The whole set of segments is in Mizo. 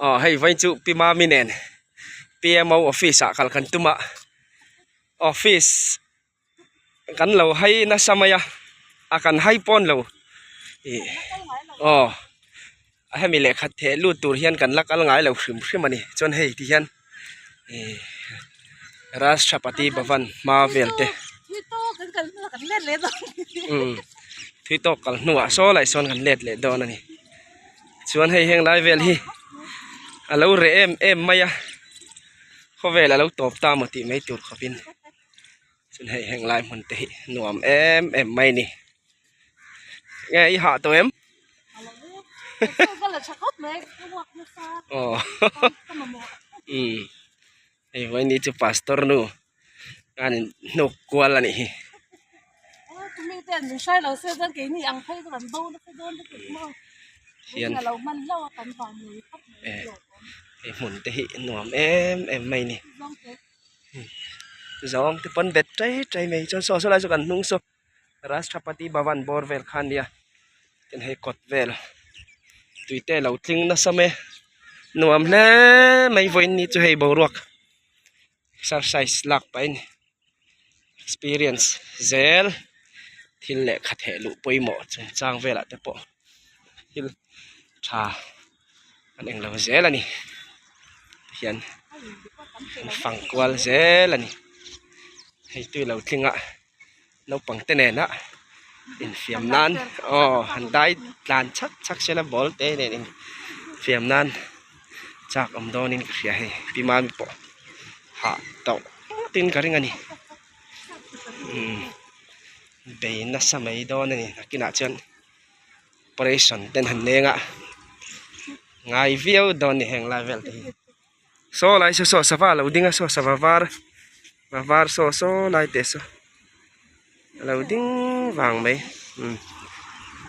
Aw hei vawiin chu Pi Mami nen PMO office ah kal kan tum a office kan lo hai nasa mai a a kan hai pawn lo ih aw hemi lehkha theh lut tur hian kan la kal ngai lo hrim hrim a ni chuan hei ti hian ih Rashtrapati Bhavan hma vel te umm thui tawk kal hnuah saw lai sawn kan let leh dawn a ni chuan hei heng lai vel hi a lo reh em em mai a khawvel a lo tawp ta maw tih mai tur khawpin chuan hei heng lai hmun te hi nuam em em mai a ni nge i hah tawh em aw umm hei vawiin chu pastor nu khan in hnuk kual a nih hi. Hian hei hmun te hi nuam em em mai a ni zawng te pawn bet tai tai mai chuan saw saw lai chu kan hnung saw Rashtrapati Bhavan bawr vel kha a nia tin hei kawt vel tui te a lo tling nasa mai a nuam hle mai vawiin ni chu hei boruak exercise lak pahin experience zel thil lehkha theh luh pawimawh chungchang velah te pawh thil tha an englo zel a ni tihian an fang kual zel a ni hei tui lo tling a naupang te nena infiam nan aw han dai tlan chak chak sela ball te nen infiam nan chak awm dawnin ka hria hei pi mami pawh hah tawh ngawtin ka ring a ni umm bei nasa mai dawn a ni nakinah chuan operation ten han leng a ngai viau dawn a ni heng lai vel te hi. Saw lai saw saw sava a lo ding a saw sava var va var saw saw lai te saw a lo ding vang mai umm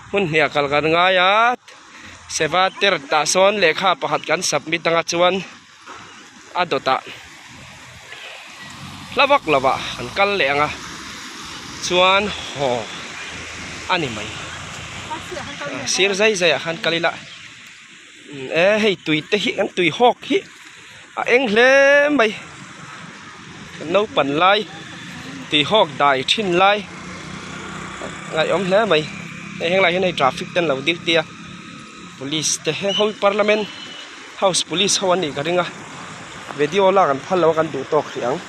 hmun hnih ah kal kan ngai a seva ter tah sawn lehkha pakhat kan submit anga chuan a dawtah hla vak lo ah an kal leh ang a chuan haw a ni mai sir zai zai ah khan kal ila. E hei tui te hi an tui hawk hi a eng hle mai naupan lai tui hawk dai thin lai ngaihawm hle mai hei henglai hian hei traffic te an lo duty a police te heng ho hi parliament house police ho an nih ka ring a video lak an phal lo a kan duh tawk hrih ang.